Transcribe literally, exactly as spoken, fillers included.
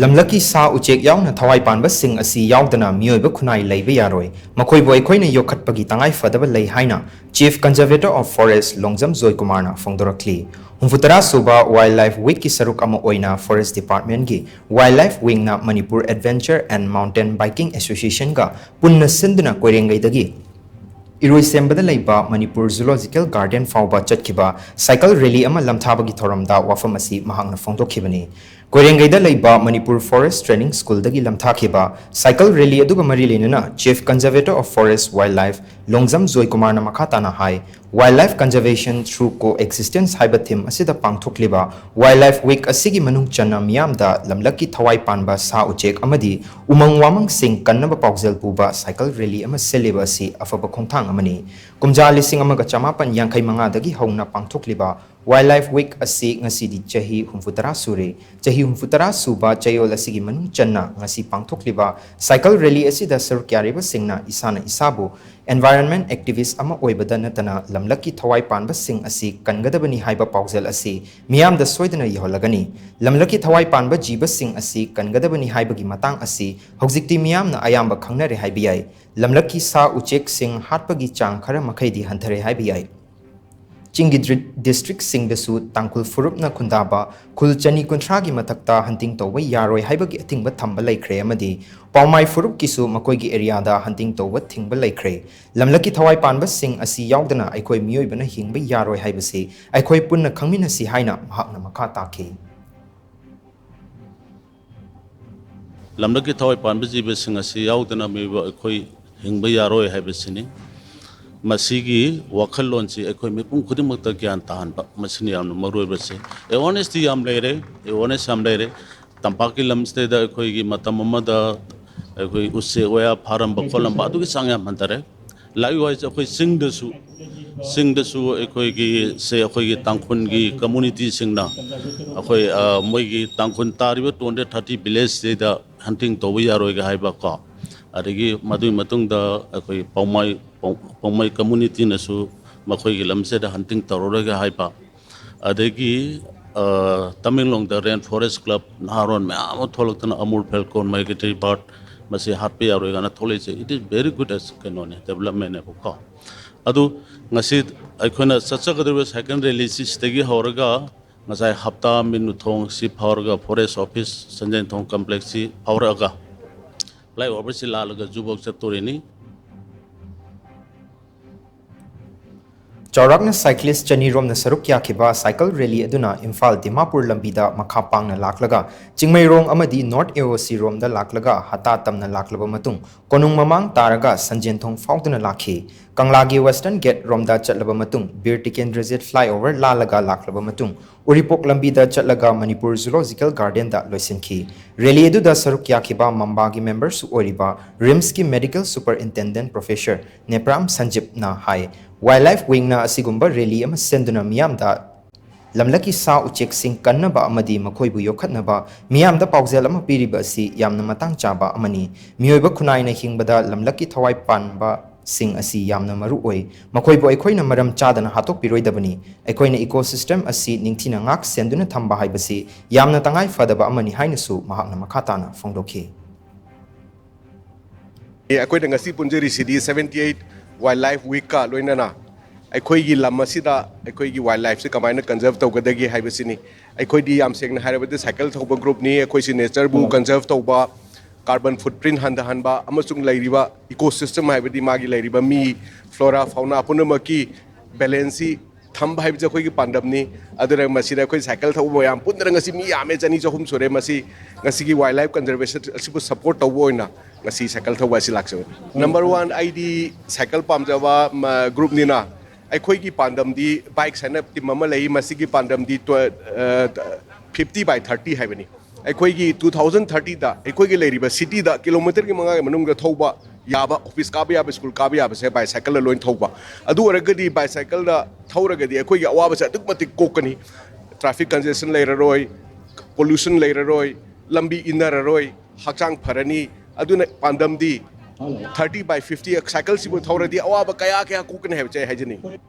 ꯂꯝꯂꯛꯀꯤ ꯁꯥ ꯎꯆꯦꯛ ꯌꯥꯎꯅ ꯊꯋꯥꯏ ꯄꯥꯟꯕꯁꯤꯡ ꯑꯁꯤ ꯌꯥꯎꯗꯅ ꯃꯤꯑꯣꯏꯕ ꯈꯨꯟꯅꯥꯏ ꯂꯩꯕ ꯌꯥꯔꯣꯏ꯫ ꯃꯈꯣꯏꯕꯨ ꯑꯩꯈꯣꯏꯅ ꯌꯣꯛꯈꯠꯄꯒꯤ ꯇꯉꯥꯏ ꯐꯗꯕ ꯂꯩ ꯍꯥꯏꯅ Chief Conservator of Forest Longjam ꯖꯣꯏꯀꯨꯃꯥꯔꯅ ꯐꯣꯡꯗꯣꯔꯛꯂꯤ꯫ ꯍꯨꯝꯐꯨꯇꯔꯥ ꯁꯨꯕ Wildlife Weekꯀꯤ ꯁꯔꯨꯛ ꯑꯃ ꯑꯣꯏꯅ Forest Departmentꯀꯤ Wildlife Wingꯅ Manipur Adventure and Mountain Biking Associationꯒ ꯄꯨꯟꯅ ꯁꯤꯟꯗꯨꯅ ꯀꯣꯏꯔꯦꯡꯒꯩꯗꯒꯤ ꯏꯔꯣꯏꯁꯦꯝꯕꯗ ꯂꯩꯕ Manipur Zoological Garden ꯐꯥꯎꯕ ꯆꯠꯈꯤꯕ cycle rally ꯑꯃ ꯂꯝꯊꯥꯕꯒꯤ ꯊꯧꯔꯝꯗ ꯋꯥꯐꯝ ꯑꯁꯤ ꯃꯍꯥꯛꯅ ꯐꯣꯡꯗꯣꯛꯈꯤꯕꯅꯤ꯫ ꯀꯣꯏꯔꯦꯡꯒꯩꯗ ꯂꯩꯕ Manipur Forest Training Schoolꯗꯒꯤ ꯂꯝꯊꯥꯈꯤꯕ cycle rally ꯑꯗꯨꯒ ꯃꯔꯤ ꯂꯩꯅꯅ Chief Conservator of Forest Wildlife Longjam ꯖꯣꯏꯀꯨꯃꯥꯔꯅ ꯃꯈꯥ ꯇꯥꯅ ꯍꯥꯏ, Wildlife Conservation Through Coexistence ꯍꯥꯏꯕ theme ꯑꯁꯤꯗ ꯄꯥꯡꯊꯣꯛꯂꯤꯕ Wildlife Week ꯑꯁꯤꯒꯤ ꯃꯅꯨꯡ ꯆꯟꯅ ꯃꯤꯌꯥꯝꯗ ꯂꯝꯂꯛꯀꯤ ꯊꯋꯥꯏ ꯄꯥꯟꯕ ꯁꯥ ꯎꯆꯦꯛ ꯑꯃꯗꯤ ꯎꯃꯪ ꯋꯥꯃꯪꯁꯤꯡ ꯀꯟꯅꯕ ꯄꯥꯎꯖꯦꯜ ꯄꯨꯕ cycle rally ꯑꯃ ꯁꯤꯜꯂꯤꯕ ꯑꯁꯤ ꯑꯐꯕ ꯈꯣꯡꯊꯥꯡ ꯑꯃꯅꯤ꯫ ꯀꯨꯝꯖꯥ ꯂꯤꯁꯤꯡ ꯑꯃꯒ ꯆꯃꯥꯄꯟ ꯌꯥꯡꯈꯩ ꯃꯉꯥꯗꯒꯤ ꯍꯧꯅ ꯄꯥꯡꯊꯣꯛꯂꯤꯕ Wildlife Week ꯑꯁꯤ ꯉꯁꯤꯗꯤ ꯆꯍꯤ ꯍꯨꯝꯐꯨꯇꯔꯥ ꯁꯨꯔꯦ꯫ ꯆꯍꯤ ꯍꯨꯝꯐꯨꯇꯔꯥ ꯁꯨꯕ ꯆꯌꯣꯜ ꯑꯁꯤꯒꯤ ꯃꯅꯨꯡ ꯆꯟꯅ ꯉꯁꯤ ꯄꯥꯡꯊꯣꯛꯂꯤꯕ cycle rally ꯑꯁꯤꯗ ꯁꯔꯨꯛ ꯌꯥꯔꯤꯕꯁꯤꯡꯅ ꯏꯁꯥꯅ ꯏꯁꯥꯕꯨ environment activist ꯑꯃ ꯑꯣꯏꯕꯗ ꯅꯠꯇꯅ ꯂꯝꯂꯛꯀꯤ ꯊꯋꯥꯏ ꯄꯥꯟꯕꯁꯤꯡ ꯑꯁꯤ ꯀꯟꯒꯗꯕꯅꯤ ꯍꯥꯏꯕ ꯄꯥꯎꯖꯦꯜ ꯑꯁꯤ ꯃꯤꯌꯥꯝꯗ ꯁꯣꯏꯗꯅ ꯌꯧꯍꯜꯂꯒꯅꯤ꯫ ꯂꯝꯂꯛꯀꯤ ꯊꯋꯥꯏ ꯄꯥꯟꯕ ꯖꯤꯕꯁꯤꯡ ꯑꯁꯤ ꯀꯟꯒꯗꯕꯅꯤ ꯍꯥꯏꯕꯒꯤ ꯃꯇꯥꯡ ꯑꯁꯤ ꯍꯧꯖꯤꯛꯇꯤ ꯃꯤꯌꯥꯝꯅ ꯑꯌꯥꯝꯕ ꯈꯪꯅꯔꯦ ꯍꯥꯏꯕ ꯌꯥꯏ꯫ ꯂꯝꯂꯛꯀꯤ ꯁꯥ ꯎꯆꯦꯛꯁꯤꯡ ꯍꯥꯠꯄꯒꯤ ꯆꯥꯡ ꯈꯔ ꯃꯈꯩꯗꯤ ꯍꯟꯊꯔꯦ ꯍꯥꯏꯕ ꯌꯥꯏ꯫ ꯆꯤꯡꯒꯤ ꯗ꯭ꯔꯤ-, districtꯁꯤꯡꯗꯁꯨ ꯇꯥꯡꯈꯨꯜ ꯐꯨꯔꯨꯞꯅ ꯈꯨꯟꯗꯥꯕ ꯈꯨꯜ ꯆꯅꯤ ꯀꯨꯟꯊ꯭ꯔꯥꯒꯤ ꯃꯊꯛꯇ hunting ꯇꯧꯕ ꯌꯥꯔꯣꯏ ꯍꯥꯏꯕꯒꯤ ꯑꯊꯤꯡꯕ ꯊꯝꯕ ꯂꯩꯈ꯭ꯔꯦ ꯑꯃꯗꯤ ꯄꯥꯎꯃꯥꯏ ꯐꯨꯔꯨꯞꯀꯤꯁꯨ ꯃꯈꯣꯏꯒꯤ areaꯗ hunting ꯇꯧꯕ ꯊꯤꯡꯕ ꯂꯩꯈ꯭ꯔꯦ꯫ ꯂꯝꯂꯛꯀꯤ ꯊꯋꯥꯏ ꯄꯥꯟꯕꯁꯤꯡ ꯑꯁꯤ ꯌꯥꯎꯗꯅ ꯑꯩꯈꯣꯏ ꯃꯤꯑꯣꯏꯕꯅ ꯍꯤꯡꯕ ꯌꯥꯔꯣꯏ ꯍꯥꯏꯕꯁꯤ ꯑꯩꯈꯣꯏ ꯄꯨꯟꯅ ꯈꯪꯃꯤꯟꯅꯁꯤ ꯍꯥꯏꯅ ꯃꯍꯥꯛꯅ ꯃꯈꯥ ꯇꯥꯈꯤ꯫ ꯂꯝꯂꯛꯀꯤ ꯊꯋꯥꯏ ꯄꯥꯟꯕ ꯖꯤꯕꯁꯤꯡ ꯑꯁꯤ ꯌꯥꯎꯗꯅ ꯃꯤꯑꯣꯏꯕ ꯑꯩꯈꯣꯏ ꯍꯤꯡꯕ ꯌꯥꯔꯣꯏ ꯍꯥꯏꯕꯁꯤꯅꯤ꯫ ꯃꯁꯤꯒꯤ ꯋꯥꯈꯜꯂꯣꯟꯁꯤ ꯑꯩꯈꯣꯏ ꯃꯤꯄꯨꯝ ꯈꯨꯗꯤꯡꯃꯛꯇ ꯒ꯭ꯌꯥꯟ ꯇꯥꯍꯟꯕ, ꯃꯁꯤꯅ ꯌꯥꯝꯅ ꯃꯔꯨ ꯑꯣꯏꯕꯁꯦ꯫ Awarenessꯇꯤ ꯌꯥꯝ ꯂꯩꯔꯦ, awareness ꯌꯥꯝ ꯂꯩꯔꯦ꯫ ꯇꯝꯄꯥꯛꯀꯤ ꯂꯝꯁꯤꯗꯩꯗ ꯑꯩꯈꯣꯏꯒꯤ ꯃꯇꯝ ꯑꯃꯗ ꯑꯩꯈꯣꯏ ꯎꯆꯦꯛ ꯋꯥꯌꯥ ꯐꯥꯔꯝꯕ ꯈꯣꯠꯂꯝꯕ ꯑꯗꯨꯒꯤ ꯆꯥꯡ ꯌꯥꯝ ꯍꯟꯊꯔꯦ꯫ Likewise ꯑꯩꯈꯣꯏ ꯆꯤꯡꯗꯁꯨ, ꯆꯤꯡꯗꯁꯨ ꯑꯩꯈꯣꯏꯒꯤ, ꯁꯦ ꯑꯩꯈꯣꯏꯒꯤ ꯇꯥꯡꯈꯨꯜꯒꯤ communityꯁꯤꯡꯅ ꯑꯩꯈꯣꯏ, ꯑ, ꯃꯣꯏꯒꯤ ꯇꯥꯡꯈꯨꯜ ꯇꯥꯔꯤꯕ two hundred thirty villageꯁꯤꯗꯩꯗ hunting ꯇꯧꯕ ꯌꯥꯔꯣꯏꯒ ꯍꯥꯏꯕ ꯀꯣ, ꯑꯗꯒꯤ ꯃꯗꯨꯒꯤ ꯃꯇꯨꯡꯗ ꯑꯩꯈꯣꯏ ꯄꯥꯎꯃꯥꯏ, ꯄꯥꯎ-, ꯄꯥꯎꯃꯥꯏ communityꯅꯁꯨ ꯃꯈꯣꯏꯒꯤ ꯂꯝꯁꯤꯗ hunting ꯇꯧꯔꯔꯣꯏꯒ ꯍꯥꯏꯕ, ꯑꯗꯒꯤ ꯇꯃꯦꯡꯂꯣꯡꯗ ꯔꯦꯟ ꯐꯣꯔꯦꯁ ꯀ꯭ꯂꯕ ꯅꯍꯥꯔꯣꯟ ꯃꯌꯥꯝ ꯑꯃ ꯊꯣꯛꯂꯛꯇꯅ ꯑꯃꯨꯜ ꯐꯦꯜꯀꯣꯟ ꯃꯥꯏꯒ꯭ꯔꯦꯇꯔꯤ ꯕꯥꯔꯠ ꯃꯁꯤ ꯍꯥꯠꯄ ꯌꯥꯔꯣꯏ ꯀꯥꯏꯅ ꯊꯣꯛꯂꯛꯏꯁꯦ, it is very good as ꯀꯩꯅꯣꯅꯦ, ꯗꯦꯕꯂꯞꯃꯦꯟꯅꯦꯕꯀꯣ꯫ ꯑꯗꯨ ꯉꯁꯤ ꯑꯩꯈꯣꯏꯅ ꯆꯠꯆꯒꯗꯧꯔꯤꯕ ꯁꯥꯏꯀꯜ ꯔꯦꯂꯤꯁꯤ ꯁꯤꯗꯒꯤ ꯍꯧꯔꯒ ꯉꯁꯥꯏ ꯍꯞꯇꯥ ꯃꯤꯟ ꯊꯣꯡꯁꯤ ꯐꯥꯎꯔꯒ ꯐꯣꯔꯦꯁ ꯑꯣꯐꯤꯁ ꯁꯟꯖꯦꯟ ꯊꯣꯡ ꯀꯝꯄ꯭ꯂꯦꯛꯁꯁꯤ ꯐꯥꯎꯔꯛꯑꯒ ꯐ꯭ꯂꯥꯏꯑꯣꯚꯔꯁꯤ ꯂꯥꯜꯂꯒ ꯖꯨꯐꯧ ꯆꯠꯇꯣꯔꯤꯅꯤ꯫ ꯆꯥꯎꯔꯥꯛꯅ ꯁꯥꯏꯀ꯭ꯂꯤꯁ ꯆꯅꯤ ꯔꯣꯝꯅ ꯁꯔꯨꯛ ꯌꯥꯈꯤꯕ ꯁꯥꯏꯀꯜ ꯔꯦꯂꯤ ꯑꯗꯨꯅ ꯏꯝꯐꯥꯜ ꯗꯤꯃꯥꯄꯨꯔ ꯂꯝꯕꯤꯗ ꯃꯈꯥ ꯄꯥꯡꯅ ꯂꯥꯛꯂꯒ ꯆꯤꯡꯃꯩꯔꯣꯡ ꯑꯃꯗꯤ ꯅꯣꯔꯠ ꯑꯦ ꯑꯣ ꯁꯤ ꯔꯣꯝꯗ ꯂꯥꯛꯂꯒ ꯍꯇꯥ ꯇꯝꯅ ꯂꯥꯛꯂꯕ ꯃꯇꯨꯡ ꯀꯣꯅꯨꯡ ꯃꯃꯥꯡ ꯇꯥꯔꯒ ꯁꯟꯖꯦꯟꯊꯣꯡ ꯐꯥꯎꯗꯨꯅ ꯂꯥꯛꯈꯤ꯫ ꯀꯪꯂꯥꯒꯤ ꯋꯦꯁꯇꯔꯟ ꯒꯦꯠ ꯔꯣꯝꯗ ꯆꯠꯂꯕ ꯃꯇꯨꯡ ꯕꯤꯔ ꯇꯤꯀꯦꯟꯗ꯭ꯔꯖꯤꯠ ꯐ꯭ꯂꯥꯏꯑꯣꯚꯔ ꯂꯥꯜꯂꯒ ꯂꯥꯛꯂꯕ ꯃꯇꯨꯡ ꯎꯔꯤꯄꯣꯛ ꯂꯝꯕꯤꯗ ꯆꯠꯂꯒ ꯃꯅꯤꯄꯨꯔ ꯖꯨꯂꯣꯖꯤꯀꯦꯜ ꯒꯥꯔꯗꯦꯟꯗ ꯂꯣꯏꯁꯤꯟꯈꯤ꯫ ꯔꯦꯂꯤ ꯑꯗꯨꯗ ꯁꯔꯨꯛ ꯌꯥꯈꯤꯕ ꯃꯝꯕꯥꯒꯤ ꯃꯦꯝꯕꯔꯁꯨ ꯑꯣꯏꯔꯤꯕ ꯔꯤꯝꯁꯀꯤ ꯃꯦꯗꯤꯀꯦꯜ ꯁꯨꯄꯔ ꯏꯟꯇꯦꯟꯗꯦꯟꯠ ꯄ꯭ꯔꯣꯐꯦꯁꯔ ꯅꯦꯄ꯭ꯔꯥꯝ ꯁꯟꯖꯤꯞꯅ ꯍꯥꯏ, ꯋꯥꯏꯜ ꯂꯥꯏꯐ ꯋꯤꯡꯅ ꯑꯁꯤꯒꯨꯝꯕ ꯔꯦꯂꯤ ꯑꯃ ꯁꯦꯟꯗꯨꯅ ꯃꯤꯌꯥꯝꯗ ꯂꯝꯂꯛꯀꯤ ꯁꯥ ꯎꯆꯦꯛꯁꯤꯡ ꯀꯟꯅꯕ ꯑꯃꯗꯤ ꯃꯈꯣꯏꯕꯨ ꯌꯣꯛꯈꯠꯅꯕ ꯃꯤꯌꯥꯝꯗ ꯄꯥꯎꯖꯦꯜ ꯑꯃ ꯄꯤꯔꯤꯕ ꯑꯁꯤ ꯌꯥꯝꯅ ꯃꯇꯥꯡ ꯆꯥꯕ ꯑꯃꯅꯤ꯫ ꯃꯤꯑꯣꯏꯕ ꯈꯨꯟꯅꯥꯏꯅ ꯍꯤꯡꯕꯗ ꯂꯝꯂꯛꯀꯤ ꯊꯋꯥꯏ ꯄꯥꯟꯕꯁꯤꯡ ꯑꯁꯤ ꯌꯥꯝꯅ ꯃꯔꯨ ꯑꯣꯏ꯫ ꯃꯈꯣꯏꯕꯨ ꯑꯩꯈꯣꯏꯅ ꯃꯔꯝ ꯆꯥꯗꯅ ꯍꯥꯠꯇꯣꯛꯄꯤꯔꯣꯏꯗꯕꯅꯤ꯫ ꯑꯩꯈꯣꯏꯅ ꯏꯀꯣꯁꯤꯁꯇꯦꯝ ꯑꯁꯤ ꯅꯤꯡꯊꯤꯅ ꯉꯥꯛ ꯁꯦꯟꯗꯨꯅ ꯊꯝꯕ ꯍꯥꯏꯕꯁꯤ ꯌꯥꯝꯅ ꯇꯉꯥꯏ ꯐꯗꯕ ꯑꯃꯅꯤ ꯍꯥꯏꯅꯁꯨ ꯃꯍꯥꯛꯅ ꯃꯈꯥ ꯇꯥꯅ ꯐꯣꯡꯗꯣꯛꯈꯤ꯫ ꯑꯩꯈꯣꯏꯅ ꯉꯁꯤ ꯄꯨꯟꯖꯔꯤꯁꯤꯗꯤ seventy eight Wildlife Weekꯀ ꯂꯣꯏꯅꯅ ꯑꯩꯈꯣꯏꯒꯤ ꯂꯝ ꯑꯁꯤꯗ ꯑꯩꯈꯣꯏꯒꯤ ꯋꯥꯏꯜ ꯂꯥꯏꯐꯁꯦ ꯀꯃꯥꯏꯅ ꯀꯟꯖꯔꯞ ꯇꯧꯒꯗꯒꯦ ꯍꯥꯏꯕꯁꯤꯅꯤ꯫ ꯑꯩꯈꯣꯏꯗꯤ ꯌꯥꯝ ꯁꯦꯡꯅ ꯍꯥꯏꯔꯕꯗ ꯁꯥꯏꯀꯜ ꯊꯧꯕ ꯒ꯭ꯔꯨꯞꯅꯤ꯫ ꯑꯩꯈꯣꯏꯁꯤ ꯅꯦꯆꯔꯕꯨ ꯀꯟꯖꯔꯞ ꯇꯧꯕ, ꯀꯥꯔꯕꯟ ꯐꯨꯠꯄ꯭ꯔꯤꯟ ꯍꯟꯊꯍꯟꯕ ꯑꯃꯁꯨꯡ ꯂꯩꯔꯤꯕ ꯏꯀꯣꯁꯤꯁꯇꯦꯝ ꯍꯥꯏꯕꯗꯤ ꯃꯥꯒꯤ ꯂꯩꯔꯤꯕ ꯃꯤ, ꯐ꯭ꯂꯣꯔꯥ ꯐꯥꯎꯅꯥ ꯄꯨꯝꯅꯃꯛꯀꯤ ꯕꯦꯂꯦꯟꯁꯁꯤ ꯊꯝꯕ ꯍꯥꯏꯕꯁꯤ ꯑꯩꯈꯣꯏꯒꯤ ꯄꯥꯟꯗꯝꯅꯤ꯫ ꯑꯗꯨꯅ ꯃꯁꯤꯗ ꯑꯩꯈꯣꯏ ꯁꯥꯏꯀꯜ ꯊꯧꯕ ꯃꯌꯥꯝ ꯄꯨꯟꯗꯅ ꯉꯁꯤ ꯃꯤ ꯌꯥꯝꯃꯦ, ꯆꯅꯤ ꯆꯍꯨꯝ ꯁꯨꯔꯦ꯫ ꯃꯁꯤ ꯉꯁꯤꯒꯤ ꯋꯥꯏꯜ ꯂꯥꯏꯐ ꯀꯟꯖꯔꯕꯦꯁꯟ ꯑꯁꯤꯕꯨ ꯁꯄꯣꯔꯠ ꯇꯧꯕ ꯑꯣꯏꯅ ꯉꯁꯤ ꯁꯥꯏꯀꯜ ꯊꯧꯕ ꯑꯁꯤ ꯂꯥꯛꯆꯕꯅꯤ꯫ ꯅꯝꯕꯔ ꯋꯥꯟ, ꯑꯩꯗꯤ ꯁꯥꯏꯀꯜ ꯄꯥꯝꯖꯕ ꯒ꯭ꯔꯨꯞꯅꯤꯅ ꯑꯩꯈꯣꯏꯒꯤ ꯄꯥꯟꯗꯝꯗꯤ ꯕꯥꯏꯛꯁ ꯍꯥꯏꯅ ꯇꯤꯝ ꯑꯃ ꯂꯩ꯫ ꯃꯁꯤꯒꯤ ꯄꯥꯟꯗꯝꯗꯤ fifty by thirty ꯍꯥꯏꯕꯅꯤ꯫ ꯑꯩꯈꯣꯏꯒꯤ two thousand thirtyꯗ ꯑꯩꯈꯣꯏꯒꯤ ꯂꯩꯔꯤꯕ ꯁꯤꯇꯤꯗ ꯀꯤꯂꯣꯃꯤꯇꯔꯒꯤ ꯃꯉꯥꯒꯤ ꯃꯅꯨꯡꯗ ꯊꯧꯕ ꯌꯥꯕ, ꯑꯣꯐꯤꯁ ꯀꯥꯕ ꯌꯥꯕ, ꯁ꯭ꯀꯨꯜ ꯀꯥꯕ ꯌꯥꯕꯁꯦ ꯕꯥꯏꯁꯥꯏꯀꯜꯗ ꯂꯣꯏ ꯊꯧꯕ꯫ ꯑꯗꯨ ꯑꯣꯏꯔꯒꯗꯤ ꯕꯥꯏꯁꯥꯏꯀꯜꯗ ꯊꯧꯔꯒꯗꯤ ꯑꯩꯈꯣꯏꯒꯤ ꯑꯋꯥꯕꯁꯦ ꯑꯗꯨꯛꯀꯤ ꯃꯇꯤꯛ ꯀꯣꯛꯀꯅꯤ꯫ ꯇ꯭ꯔꯥꯐꯤꯛ ꯀꯟꯖꯦꯁꯟ ꯂꯩꯔꯔꯣꯏ, ꯄꯣꯂꯨꯁꯟ ꯂꯩꯔꯔꯣꯏ, ꯂꯝꯕꯤ ꯏꯟꯅꯔꯔꯣꯏ, ꯍꯛꯆꯥꯡ ꯐꯔꯅꯤ꯫ ꯑꯗꯨꯅ ꯄꯥꯟꯗꯝꯗꯤ thirty by fifty ꯁꯥꯏꯀꯜꯁꯤꯕꯨ ꯊꯧꯔꯗꯤ ꯑꯋꯥꯕ ꯀꯌꯥ ꯀꯌꯥ ꯀꯣꯛꯀꯅꯤ ꯍꯥꯏꯕꯁꯦ ꯑꯩ ꯍꯥꯏꯖꯅꯤꯡꯉꯤ꯫